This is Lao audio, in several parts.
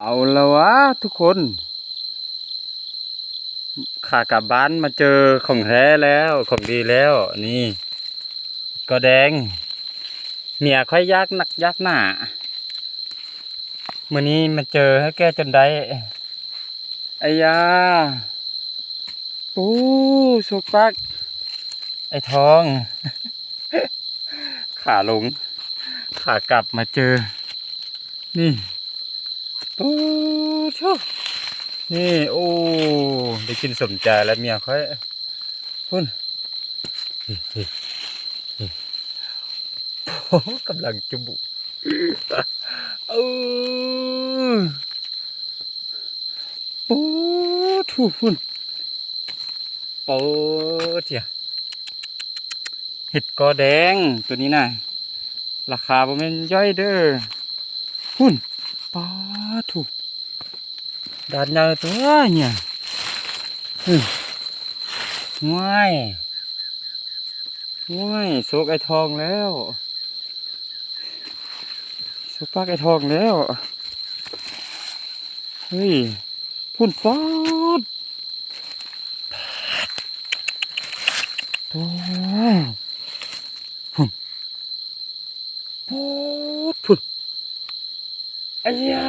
ເອົາລະວະທຸກຄົນ ຂາກັບບ້ານມາເຈີຂອງແທ້ແລ້ວ ຂອງດີແລ້ວ ນີ້ ກໍແດງ ເມຍຂ້ອຍຢາກໜັກຢາກໜາ ມື້ນີ້ມາເຈີໃຫ້ແກ່ຈົນໄດ້ ອາຢາ ປູ ໂຊກປາກ ໄອ້ທອງ ຂາລົງ ຂາກັບມາເຈີ ນີ້ ໂອ້ໂທ້ ນີ້ ໂອ້ ໄດ້ກິນສົມໃຈແລ້ວເມຍຂ້ອຍ ພຸ້ນ ໂອ້ ກຳລັງຈຸບຸ ເອີ ໂອ້ ທູ ພຸ້ນ ໂອ້ ເທຍ ເຫັດກໍແດງ ໂຕນີ້ນະ ລາຄາບໍ່ແມ່ນຍ່ອຍເດີ້ ພຸ້ນ ປາດໂທ້ ດາດໃຫຍ່ຕົວເນຍ ຫື ຫວ້າຍ ໂອ້ຍ ໂຊກອ້າຍທອງແລ້ວ ໂຊກປາກອ້າຍທອງແລ້ວ ເຮີ້ຍ ພຸ້ນ ປາດ ໂອ້ ພຸ້ນ ປາດ ພຸ້ນ ອາຢາ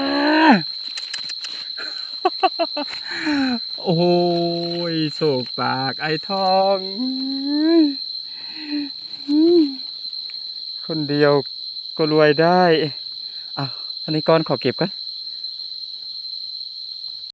ໂອ້ຍ ໂຊກປາກອ້າຍທອງ ຄົນດຽວກໍລວຍໄດ້ ເອົາ ອັນນີ້ກ່ອນ ຂໍເກັບກ່ອນ